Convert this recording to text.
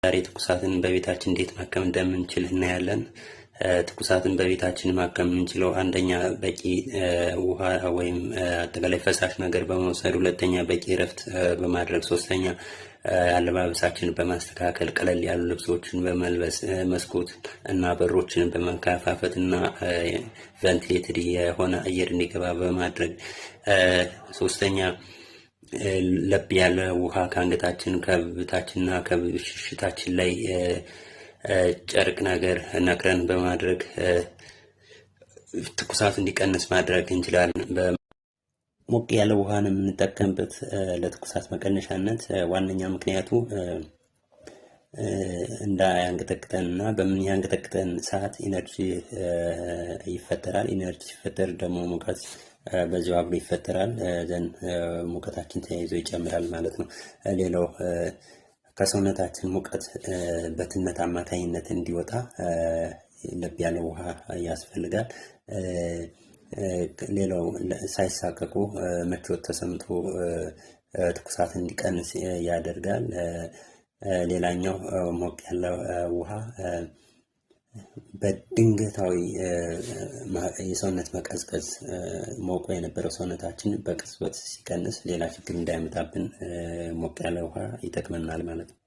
ዛሬ ትኩሳትን በቤታችን እንዴት ማከም እንደምንችል እናያለን። ትኩሳትን በቤታችን ማከም የምንችለው አንደኛ በቂ ውሃ ወይም አጠቃላይ ፈሳሽ ነገር በመውሰድ፣ ሁለተኛ በቂ እረፍት በማድረግ፣ ሶስተኛ አለባበሳችንን በማስተካከል ቀለል ያሉ ልብሶችን በመልበስ፣ መስኮት እና በሮችን በመከፋፈት እና ventilated የሆነ አየር እንዲገባ በማድረግ፣ ሶስተኛ ለብ ያለ ውሃ ከአንገታችን፣ ከብብታችንና ከብሽሽታችን ላይ ጨርቅ ነገር ነክረን በማድረግ ትኩሳቱ እንዲቀንስ ማድረግ እንችላለን። ሞቅ ያለ ውሃን የምንጠቀምበት ለትኩሳት መቀነሻነት ዋነኛ ምክንያቱ እንዳያንቀጠቅጠን እና በሚያንቀጠቅጠን ሰዓት energy ይፈጠራል። Energy ሲፈጠር ደግሞ ሙቀት በዚሁ አብሮ ይፈጠራል። Then ሙቀታችን ተያይዞ ይጨምራል ማለት ነው። ሌላው ከሰውነታችን ሙቀት በትነት አማካኝነት እንዲወጣ ለብ ያለ ውሃ ያስፈልጋል። ሌላው ሳይሳቀቁ ምቾት ተሰምቶ ትኩሳት እንዲቀንስ ያደርጋል። ሌላኛው ሞቅ ያለ ውሃ በድንገታዊ የሰውነት መቀዝቀዝ ሞቆ የነበረው ሰውነታችን በቅጽበት ሲቀንስ ሌላ ችግር እንዳያመጣብን ሞቅ ያለ ውሃ ይጠቅመናል ማለት ነው።